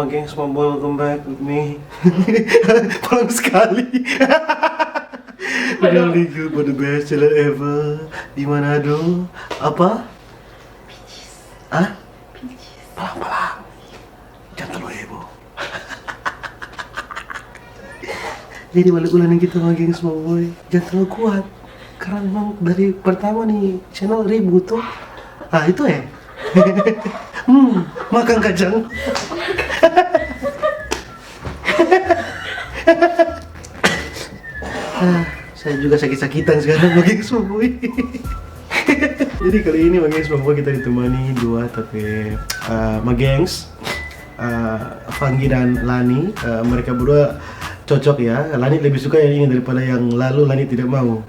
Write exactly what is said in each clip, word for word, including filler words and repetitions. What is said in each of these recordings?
Gengs, my boy, welcome back with me. Pulang sekali. We only good for the best channel ever di Manado. Apa? Ah? Pelang-pelang. Jangan terlalu heboh. Jadi balik ulang kita, my gengs, my boy. Jangan terlalu kuat. Karena memang dari pertama nih channel ribut tuh. Ah, itu ya. Hmm, makan kacang. Ah, saya juga sakit-sakitan sekarang, my gengs, my boy. Jadi kali ini, my gengs, my boy, kita ditemani dua tapi, eh, my gengs, eh, Fanggi dan Lani. Eh, mereka berdua cocok ya. Lani lebih suka yang ini daripada yang lalu Lani tidak mau.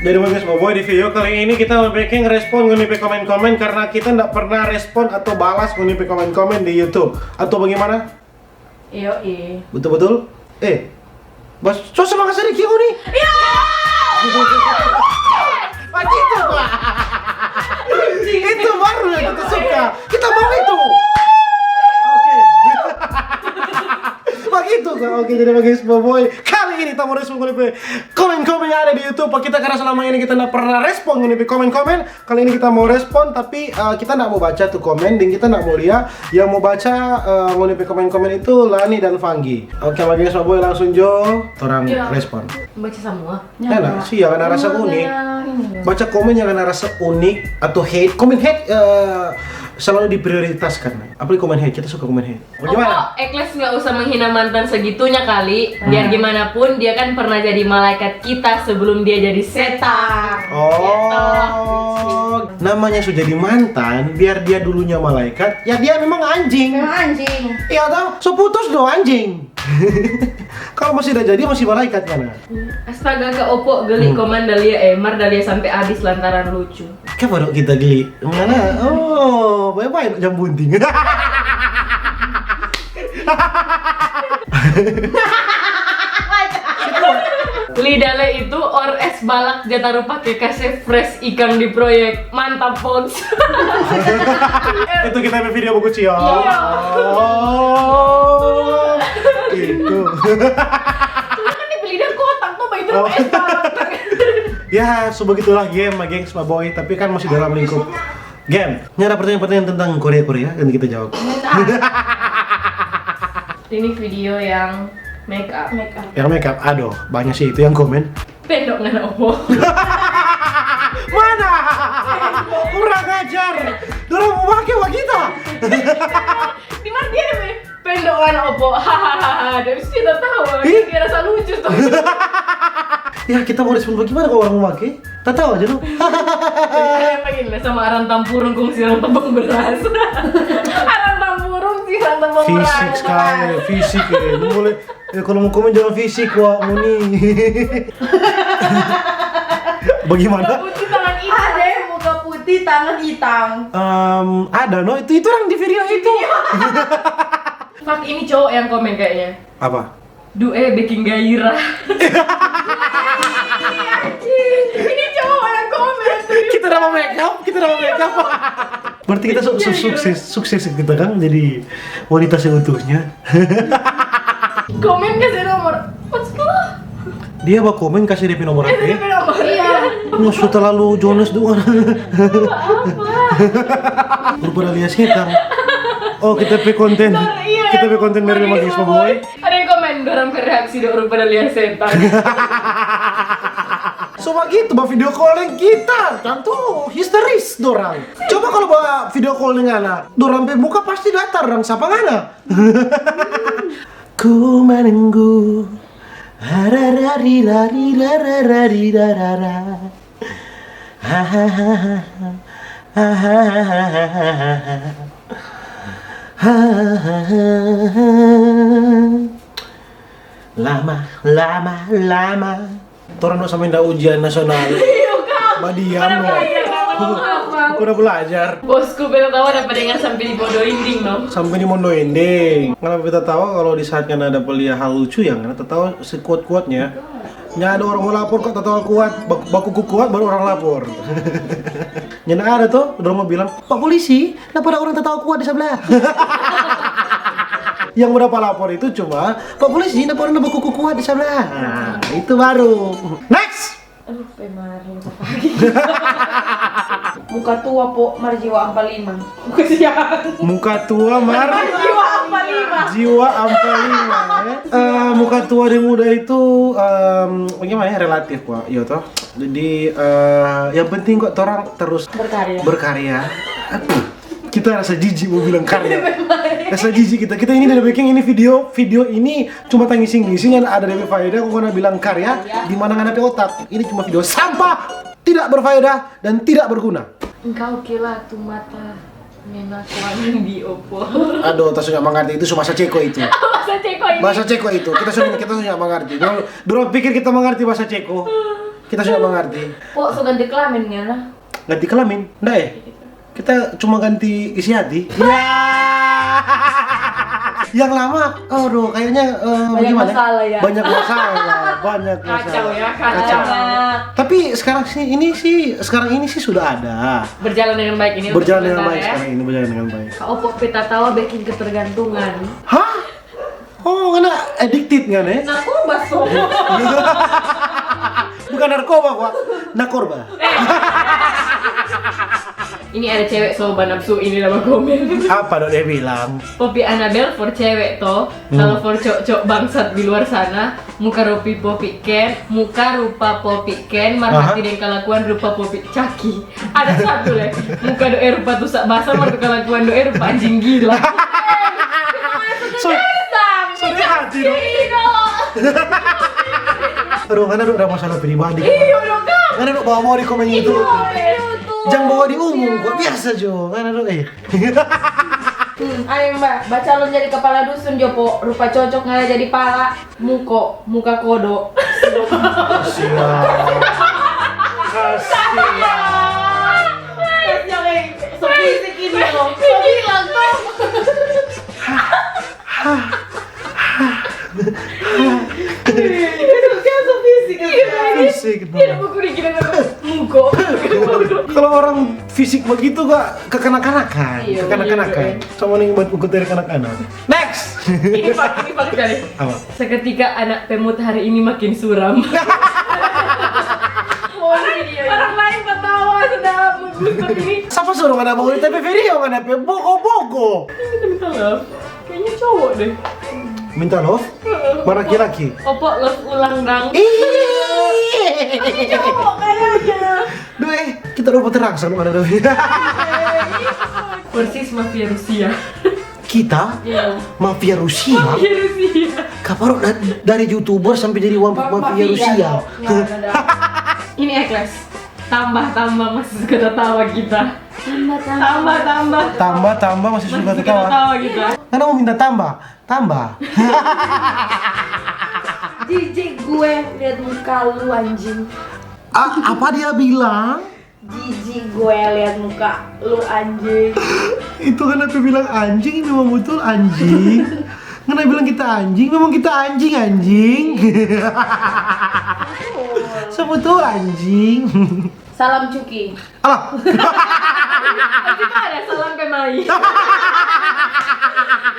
Jadi, my gengs, my boy, di video kali ini kita mau bikin respon ngoni pe komen-komen karena kita ndak pernah respon atau balas ngoni pe komen-komen di YouTube. Atau bagaimana? Iyo, i. Betul-betul? Eh, bas, so semangat sedikit ngoni. Iya. Begitu, Pak. Itu baru yang kita suka. Kita mau itu. Oke. Begitu, Kak. Oke, jadi, my gengs, my boy, kali ini kita mau respon ngoni pe komen-komen yang ada di YouTube. Kita, karena selama ini kita nggak pernah respon ngoni pe komen-komen, kali ini kita mau respon, tapi, eh, kita nggak mau baca tuh komen, dan kita nggak mau lihat. Yang mau baca, eh, ngoni pe komen-komen itu Lani dan Fanggi. Oke, my gengs, my boy, langsung jo torang respon. Baca semua. Enak sih, yang ada rasa unik. Baca komen yang ada rasa unik atau hate. Komen hate, eh, selalu diprioritaskan. Apalagi komen hate, kita suka komen hate. Bagaimana? Opo, Ekles nggak usah menghina mantan segitunya kali. Biar gimana pun, dia kan pernah jadi malaikat kita sebelum dia jadi setan. Oh, namanya sudah jadi mantan, biar dia dulunya malaikat, ya dia memang anjing. Memang anjing. Iya toh? So putus do anjing. Kalau masih udah jadi, masih malaikat kan? Astaga, Kak Opo, geli komen Dalia, eh, mar Dalia sampe abis lantaran lucu. Kenapa dok kita geli? Mana? Oh, bae-bae dok jam bunting. Lidale itu or es balak ja taru pake kase fresh ikang di proyek. Mantap, Fox. Itu kita pe video bagus ya. Iya. Oh, itu. Cuma kan dia beli dia kotak tuh, Bang, itu es balak. Ya, so begitulah game, my gengs, my boy. Tapi kan masih dalam lingkup game. Ini ada pertanyaan-pertanyaan tentang Korea-Korea, nanti kita jawab. Ini video yang make up. Make up. Yang make up, aduh, banyak sih itu yang komen. Pendok ngana opo. Mana? Kurang ajar. Dorang mau pake wa kita. Di mana dia, Be? Pendok ngana opo. Hahaha. Dia bisa kita tahu. Ih. Dia rasa lucu tuh. Ya, kita mau respon bagaimana kalau orang mau pake? Tatawa aja lu. Jadi, kayak begini lah, sama arang tampurung kong sirang tebang beras. Arang tampurung sirang tebang beras. Fisik sekali, fisik ya. Mulai, eh, kalau mau komen jangan fisik, wah, muni. Bagaimana? Muka putih, tangan hitam. Ada yang muka putih, tangan hitam. Em, ada, no? Itu, itu orang di video itu. Fuck, ini cowok yang komen kayaknya. Apa? Duh, eh, bikin gairah. Anjing, ini cowok yang komen. Kita nama make up, kita nama make up. Berarti kita su- su- sukses, sukses kita kan jadi wanita seutuhnya. Komen kasih nomor. Maksud lu? Dia bawa komen kasih D P nomor H P. Iya. Nggak usah terlalu Jonas doang. Apa? Rupa Dalia setan. Oh, kita pe konten. Kita pe konten dari Magis Boy. Ada yang komen, dorang pe reaksi dong rupa Dalia setan. So bagitu, ba video call deng kita, tantu histeris dorang. Coba kalau ba video call deng ngana, dorang pe muka pasti datar, dang sapa ngana. Ku menunggu. Hararari rari rararari rarara. Hahaha. Hahaha. Hahaha. Lama, lama, lama. Torang dong sampe nda ujian nasional. Iyo, Kak. Badiam lo. Belajar, Kak. Aku udah belajar. Bosku, beta tawa dapa dengar sampe di Mondo Inding, no? Sampe di Mondo Inding. Ngana beta tawa kalau di saat ngana dapa lia hal lucu ya, ngana tatawa sekuat-kuatnya. Nyanda ada orang mo lapor kok, tatawa kuat, bak-, bakuku kuat, baru orang lapor. Nyanda ada to, dorang mo bilang, "Pak polisi, napa ada orang tatawa kuat di sabla?" Yang mo dapa lapor itu cuma, "Pak polisi, napa orang bakuku kuat di sabla?" Nah, itu baru. Next! Aduh, pemalu pagi. Muka tua, po, mar jiwa ampa lima. Kasihan. Muka tua, mar Jiwa ampa lima. Jiwa ampa lima, eh. Eh, muka tua deng muda itu, em, bagaimana ya, relatif, Pak. Iyo, toh. Jadi, eh, yang penting kok torang terus Berkarya. Berkarya. Aduh, kita rasa jijik mo bilang karya. Rasa jijik kita. Kita ini dari bikin ini video, video ini cuma tangising-ngising, yang ada depe faedah, kong ngana bilang karya, di mana ngana pe otak. Ini cuma video sampah, tidak berfaedah, dan tidak berguna. Engkau kila tu mata mena kuangan di opo. Aduh, ta so nyanda mangarti, itu so bahasa Ceko itu. Bahasa Ceko ini. Bahasa Ceko itu. Kita so, kita so nyanda mangarti. Dorang, dorang pikir kita mangarti bahasa Ceko. Kita so nyanda mangarti. Kok so ganti kelamin, ngana? Ganti kelamin? Nda, eh. Kita cuma ganti isi hati. Ya. Yang lama, aduh, kayaknya, eh, Banyak bagaimana? Masalah, ya? Banyak masalah, banyak Kacau, masalah. Ya, kacau. Kacau. Tapi sekarang sih, ini sih, sekarang ini sih sudah ada. Berjalan dengan baik ini untuk Berjalan dengan sementara, baik ya. Sekarang ini, berjalan dengan baik. Kak Opo pe tatawa bikin ketergantungan. Hah? Oh, ngana addicted ngana, eh? Narkoba, so. Bukan narkoba, Pak. Nakorba. Ini ada cewek so banafsu ini nama komen. Apa dong dia bilang? Popi Anabel for cewek to. Hmm. Kalau for cowok-cowok bangsat di luar sana, muka rupi Popi Ken, muka rupa Popi Ken, mar Aha. hati deng kalakuan rupa Popi Caki. Ada satu le, muka doe rupa tusak basah, mar tu kalakuan doe rupa anjing gila. So, so dia hati dong. Aduh, ngana dok ada masalah pribadi. Iyo dong, Kak. Ngana dok bawa-bawa di komen itu. Iyo, iyo, tuh. Jang bawa di umum, kok biasa jo. Ngana dok, eh. Hmm, ayo, Mbak, bacalon jadi kepala dusun jo, po. Rupa cocok ngana jadi pala. Muko, muka kodo. Kasihan. Kasihan. Kasihan, eh. So fisik ini loh. So bilang tuh. Itu sosial, so fisik. Iya, fisik, no. Iya, muko. Kalau orang fisik begitu, gak kekanak-kanakan. Iya, kekanak-kanakan. Iya, iya. Sama nih buat buku dari kanak-kanak. Next. Ini fak, ini fak sekali. Apa? Seketika anak pemut hari ini makin suram. Orang, orang lain ketawa sudah menggugat ini. Siapa suruh ada mau di T V video, ada pe bogo-bogo? Ini kita minta love. Kayaknya cowok deh. Minta love? Heeh. Mana laki-laki? Opo love ulang dang. Ih. Cowok kayaknya. Duh, eh, kita lupa terang sama ada duh. Persis mafia Rusia. Kita? Iya. Mafia Rusia? Mafia Rusia. Kaparo da-, dari YouTuber sampai jadi wa-, mafia Rusia. Iya, ada. Ini Ekles. Tambah-tambah masih suka tertawa kita. Tambah-tambah. Tambah-tambah. Tambah-tambah masih suka tertawa. Masih suka tertawa kita. Ngana mau minta tambah? Tambah. Jijik gue liat muka lu, anjing. A-, apa dia bilang? Jijik gue liat muka lu, anjing. Itu kan aku bilang anjing, memang betul anjing. Ngana bilang kita anjing, memang kita anjing, anjing. Betul. Sebut tuh anjing. Salam Cuki. Alah. Itu ada salam pe mai.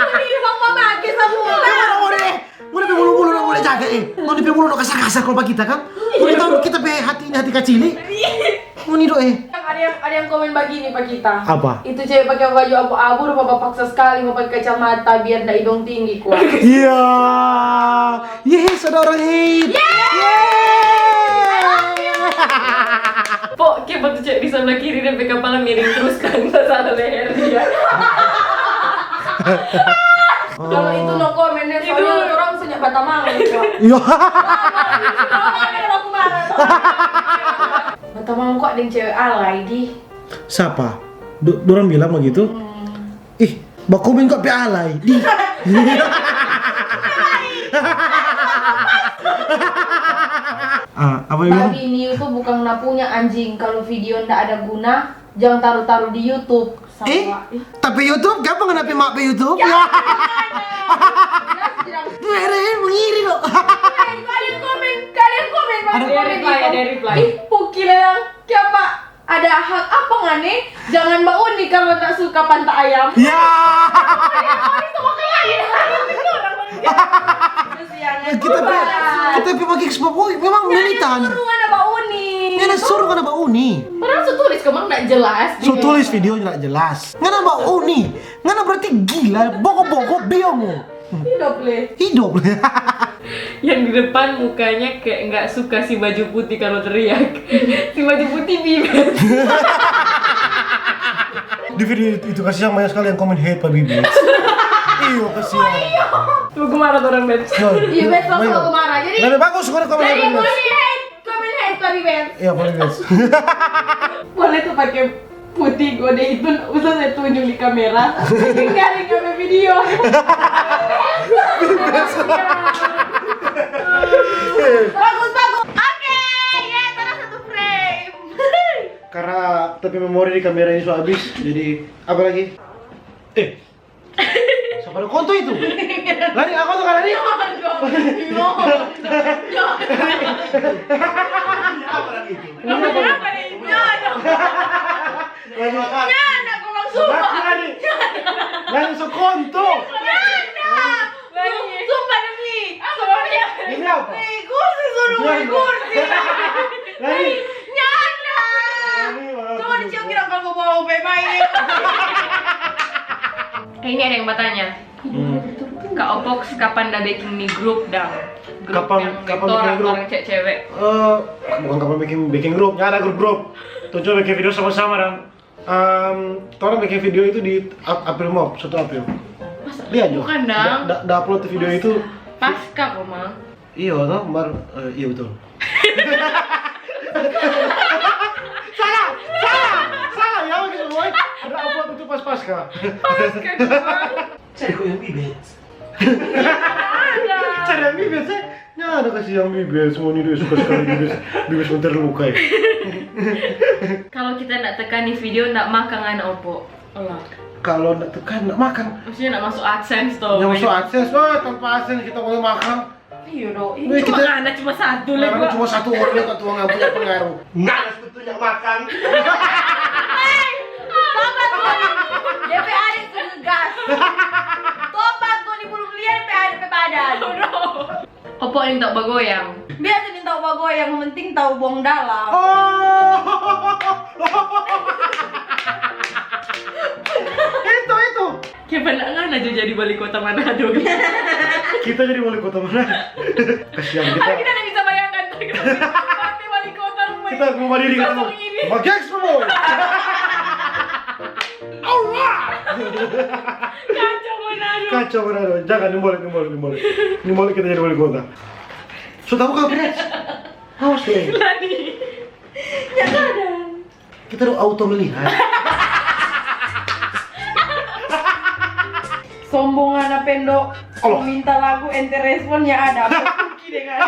Ini bang mama ke semua. Ngana pe bulu-bulu no boleh jaga, eh. Ngana pe bulu no kasar-kasar kalau pa kita, kan? Ngoni tahu kita pe hati ini hati kacili. Ngoni do, eh. Ada yang, ada yang komen bagini pa kita. Apa? Itu cewek pakai baju abu-abu, rupa paksa sekali mau pakai kacamata biar nda idong tinggi, kuat. Iya. Yes, ada orang hate. Yeay! Yeay! Po, kiapa tu cewek di sebelah kiri dan pe kepala miring terus kan, salah leher dia. Kalau itu no comment ya, soalnya orang senyap batamang. Iya. Batamang kok ada yang cewek alay di. Siapa? Do-, dorang bilang begitu? Hmm. Ih, bakomen kok pe alay. Di. Ah, apa dia bilang? Tapi ini YouTube bukan na punya anjing. Kalau video ndak ada guna, jangan taruh-taruh di YouTube. Eh? Tapi YouTube, gampang ngana pe mak pe YouTube? Ya. Tuh, ere, mengiri lo. Kalian komen, kalian komen. Hak apa ngane? Jangan bauni kalau ndak suka panta ayam. Ya. Itu makanya ada orang meninggal. Terus yang Kita pi, kita pi pakai sebab, oh, memang militan. Suruh ngana bauni. Ngana suruh ngana bauni. Padahal su tulis kemang ndak jelas. Su tulis video ndak jelas. Ngana bauni. Ngana berarti gila, boko-boko, biongo. Hidup le. Hidup. Yang di depan mukanya kayak nggak suka si baju putih kalau teriak. Si baju putih bibir. Di video itu, itu kasihan banyak sekali yang komen hate pa Bibits. Iyo, kasihan. Lu kemana tuh orang, Beb? Iya, Beb, langsung aku marah. Jadi, Lebih bagus kalau komen jadi hate pa Bibits. komen hate, komen hate pa Bibits. Iya, pa Bibits. Boleh tuh pakai putih gode itu, usah saya tunjuk di kamera. Tinggal di kamera video. Bagus, bagus. Oke, ya, terus satu frame. Karena tapi memori di kamera ini sudah habis, jadi apa lagi? Eh, siapa ada konto itu? Lari, aku tuh lari. Lari, lari. Lari, so konto. Sumpah demi. Sumpah demi. Ini apa? Nih, kursi suruh beli kursi. Lari. Nyanda. Lari, malah Coba dicium kira kalau mau bawa bebe ini. Ini ada yang bertanya. Kak Opox kapan da bikin mi grup dang? Grup Kapan, yang kapan torang, bikin grup? Torang cewek-cewek. Eh, bukan kapan bikin bikin grup, ya ada grup-grup. Tuh coba bikin video sama-sama dong. Em, torang bikin video itu di Ap- April Mop, satu April. Lihat juga. Bukan dang. Da, da, da upload video itu. Pasca kok, Mang. Iyo toh, mar eh, iya betul. Salah, salah, salah ya gitu boy. Ada upload itu pas Pasca. Pasca kok, Mang. Cari kok yang Bibits. Cari yang Bibits ya. Ya ada kasih yang Bibits, semua ini dia suka sekali Bibits. Bibits yang terluka ya. Kalau kita ndak tekan di video, ndak makan ngana, Opo. Olah. Kalau ndak tekan ndak makan. Maksudnya ndak masuk AdSense tuh. Yang masuk AdSense, wah tanpa AdSense kita boleh makan. Iya dong. Weh, Cuma kita ngana cuma satu lagi. Karena cuma satu orang yang tua nggak punya pengaruh. Nggak ada sebetulnya makan. Tobat kau. D P A itu ngegas. Tobat kau di belum lihat D P A D P badan. Opo yang tak bagoyang. Biasa nih tau bagoyang, yang penting tau buang dalam. Oh. Itu itu. Kayak pandangan aja jadi wali kota Manado. Kita jadi wali kota mana? Kasihan kita. Kita nggak bisa bayangkan tuh. Partai wali kota rumah. Kita rumah diri kita. Kosong ini. Bagian semua. Allah. Kacau Manado. Kacau Manado. Jangan, ini boleh, ini boleh, ini boleh. Ini boleh kita jadi wali kota. Sudah buka beres. Awas deh. Lani. Ya ada. Kita udah auto melihat. Sombong anak pendo. Allah. Minta lagu ente respon ya ada. Buki dengan.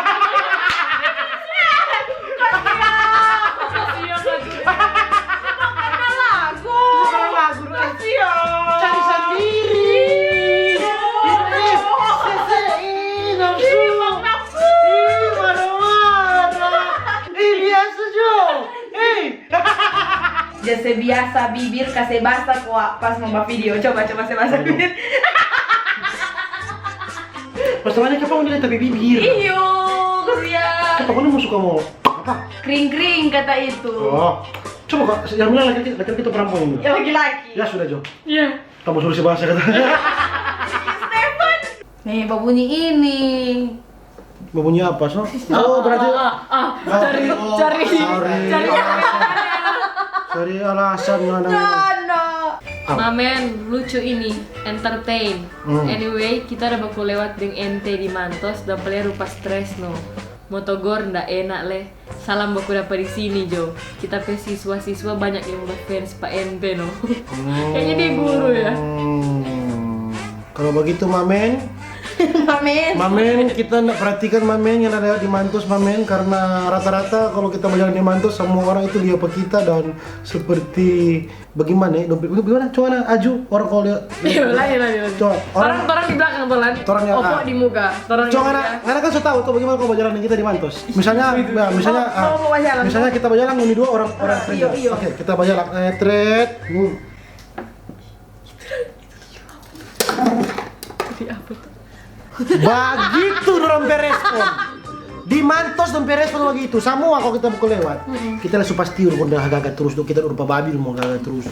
Kasihan lagi. Karena lagu. Bukan lagu, Kasihan. Cari sendiri. Ini, sese, ini, nafsu. Ih, Bang Nafsu. Ih, marah-marah. Ih, biasa jo. Ih. Jase biasa bibir kase basa kwa pas mo ba video. Coba, coba se basa bibir. Masalahnya kenapa mau lihat tapi bibir? Iyo, kasihan. Kenapa mau suka mau apa? Kring-kring kata itu. Oh, coba kak, yang bilang laki-laki, laki-laki atau perempuan ini? Ya laki-laki. Ya sudah jo. Iya. Kamu suruh si bahasa kata. Stefan. Nih, babunyi ini. Mau bunyi apa so? Oh berarti. Ah, ah, cari, Oh, cari, sorry. cari. Cari alasan mana? Canda. Mamen, lucu ini, entertain. Hmm. Anyway, kita ada baku lewat deng ente di Mantos dan pale rupa stres no. Mo togor nda enak le. Salam baku dapa di sini jo. Kita pe siswa-siswa banyak yang ba fans pa ente no. Kayaknya dia guru ya. Hmm. Kalau begitu Mamen, Mamen. Mamen, kita ndak perhatikan Mamen yang ada di Mantos, Mamen, karena rata-rata kalau kita berjalan di Mantos, semua orang itu lihat apa kita dan seperti bagaimana ya? Dompet, bagaimana? Coba na, Aju, orang kalau lihat. Iya, lain, lain, lain. Coba, orang, orang di belakang, Tolan. Orang yang, Opo ah, di muka. Orang di muka. Ngana kan so tahu tuh bagaimana kalau berjalan kita di Mantos. Misalnya, ya, misalnya, ah, misalnya kita berjalan, ngoni dua orang, orang stranger. Oke, kita berjalan. Eh, tret. Hmm. Bagitu dorang pe respon. Di Mantos dong pe respon bagitu. Samua kalau kita pukul lewat, kita langsung pasti udah haga-haga terus dong, kita udah babil mo haga-haga terus.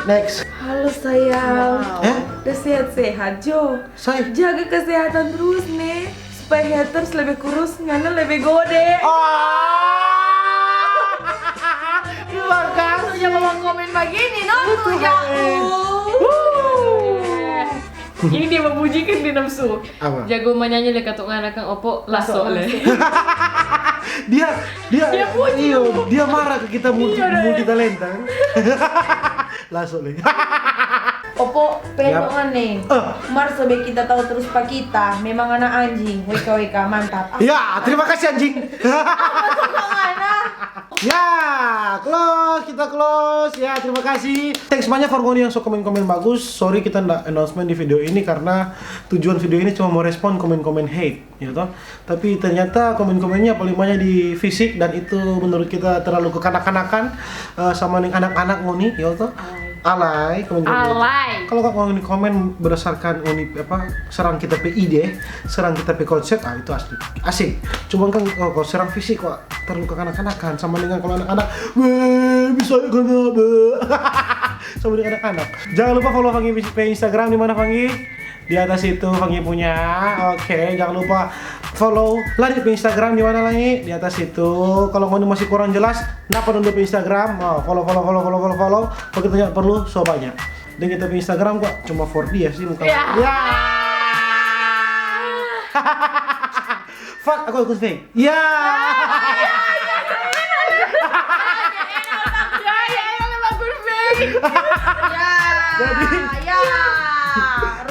Next. Halo sayang. Eh? Udah sehat-sehat jo? Jaga kesehatan terus ne, supaya haters lebe kurus, ngana lebe gode. Ah. Terima kasih. Jangan mau komen begini, no, tuh, ya. Ini dia memujikan di nafsu. Apa? Jago manyanyi le katu ngana kang Opo, laso le. Dia, dia, dia puji. Iyo, dia marah ke kita multi, multi talenta. Laso le. Opo, pendongan nih. Mar sobe kita tahu terus pa kita, memang anak anjing, W K W K, mantap. Ya, terima kasih anjing. Ya, close, kita close. Ya, terima kasih. Thanks banyak for ngoni yang so komen-komen bagus. Sorry kita ndak announcement di video ini karena tujuan video ini cuma mau respon komen-komen hate, ya toh. Tapi ternyata komen-komennya paling banyak di fisik dan itu menurut kita terlalu kekanak-kanakan, eh, sama deng anak-anak ngoni, ya toh. Alay. Alay, komen-komen. Alay. Kalau kau ngoni komen berdasarkan ngoni apa, serang kita pe ide, serang kita pe konsep, ah itu asli. Asik. Cuman kan kalau, kalau serang fisik kok terlalu kekanak-kanakan sama dengan kalau anak-anak, "Weh, bisa ya kena, be." Sama dengan anak-anak. Jangan lupa follow Fangi pe Instagram di mana, Fangi? Di atas itu Fangi punya. Oke, jangan lupa follow Lani pe Instagram di mana, Lani? Di atas itu. Kalau ngoni masih kurang jelas, napa dong dia pe Instagram? Oh, follow, follow, follow, follow, follow, follow. Kalau kita nggak perlu, so banyak. Dan kita pe Instagram kok cuma for dia sih, bukan. Ya. Ya. Fuck, aku akun fake. Ya. Ya, ya, ya, ya, akun fake. Ya, jadi ya,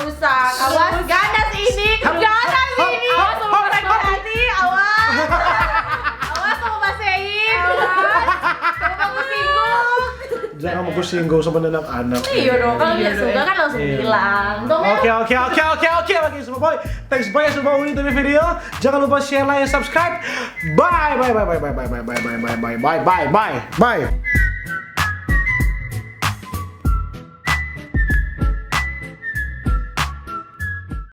rusak. Awas, ganas ini, ganas ini. Awas, awas, awas. Hati-hati, awas. Awas sama Mas Sein. Awas. Sama Mas Singgung. Jangan mau singgung sama anak-anak. Iya dong, kalau dia suka kan langsung bilang. Oke, oke, oke, oke, oke, oke, semua boy. Thanks banyak semua udah nonton video. Jangan lupa share, like, subscribe. Bye, bye, bye, bye, bye, bye, bye, bye, bye, bye, bye, bye, bye, bye, bye.